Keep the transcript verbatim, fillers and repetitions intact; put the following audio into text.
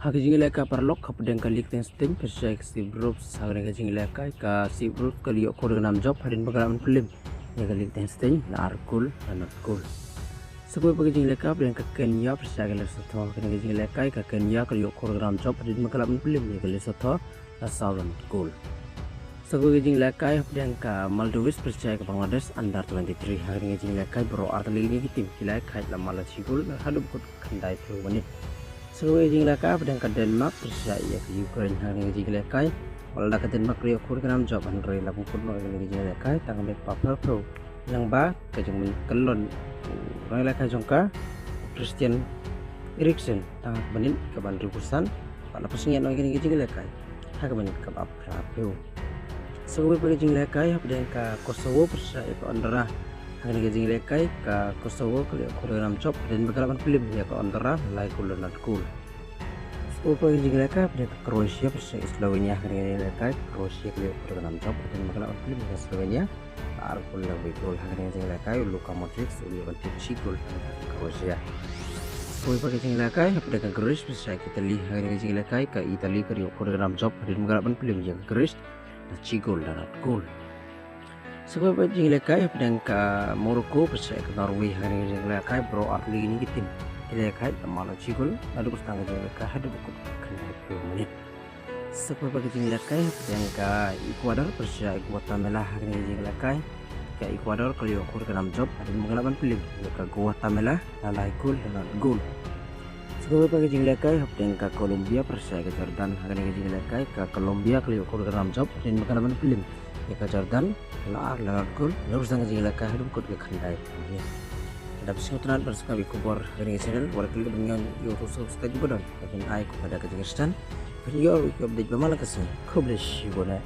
Ha ka jingïalehkai paralok hapdeng ka Liechtenstein pyrshah ïa ka Swift Ropes, ha kane ka jingïalehkai ka Swift Ropes ka la ïoh khur ka nam jop hadien ba ka la pynpyllim ïa ka Liechtenstein la ar kol la nod kol. Sa kawei pat ka jingïalehkai hapdeng ka Kenya pyrshah ïa ka Lesotho, ha kane ka jingïalehkai ka Kenya ka la ïoh khur ka nam jop hadien ba ka la pynpyllim ïa ka Lesotho la saw la nod kol. Sa kawei ka jingïalehkai hapdeng ka Maldives pyrshah ïa ka Bangladesh under twenty-three, ha kane ka jingïalehkai baroh artylli ki team ki la ïakhaiñ la mar la shi kol haduh kut khyndai phew minit. Sa kawei ka jingïalehkai hapdeng ka Denmark pyrshah ïa ka Ukraine, ha kane ka jingïalehkai wat la ka Denmark ka la ïoh khur ka nam jop hynrei la pynkut noh ïa kane ka jingïalehkai tang ka miet phra phew. Lyngba ka jingmyntoi u nongïalehkai jong ka Christian Eriksen tang ha ka minit kaba hynriewphew san, bad la pynsngiat noh ïa kane ka jingïalehkai ha ka minit kaba phra phew. Sa kawei pat ka jingïalehkai hapdeng ka Kosovo pyrshah ïa ka Andorra, ha kane ka jingïalehkai ka Kosovo ka la ïoh khur ka nam jop hadien ba ka la pynpyllim ïa ka Andorra lai kol la nod kol. Sa kawei pat ka jingïalehkai hapdeng ka Croatia pyrshah ïa ka Slovenia, ha kane ka jingïalehkai ka Croatia ka la ïoh khur ka nam jop hadien ba ka la pynpyllim ïa ka Slovenia ar kol la wei kol. Ha kane ka jingïalehkai u Luka Modric u la ïoh ban tip shi kol ha ka Croatia. Sa kawei pat ka jingïalehkai hapdeng ka Greece pyrshah ïa ka Italy, ha kane ka jingïalehkai ka Italy ka la ïoh khur ka nam jop hadien ba ka la pynpyllim ïa ka Greece la shi kol la nod kol. Sa kawei pat ka jingïalehkai hapdeng ka Morocco pyrshah ïa ka Norway, ha kane ka jingïalehkai baroh artylli ki team ki la ïakhaiñ la mar la shi kol naduh ba sdang ka jingïalehkai haduh kut khyndai phew minit. Sa kawei pat ka jingïalehkai hapdeng ka Ecuador pyrshah ïa ka Guatemala, ha kane ka jingïalehkai ka Ecuador ka la ïoh khur ka nam jop hadien ba ka la pynpyllim ïa ka Guatemala la lai kol la nod kol. Sa kawei pat ka jingïalehkai hapdeng ka Colombia pyrshah ïa ka Jordan, ha kane ka jingïalehkai ka Colombia ka la ïoh khur ka nam jop hadien ba ka la pynpyllim ïa ka Jordan la ar la nod kol naduh ba sdang ka jingïalehkai haduh kut ka khyndai phew minit. Lada phi sngewtynnat ban sngap ïa ki khubor ha kane ka channel, wat la klik ban ñion ïa uto u subscribe ba don, ba phin ai kumba da ka jingïasyrdoh ban ïoh ïa ki update ba man la ka sngi. Khublei shibun eh.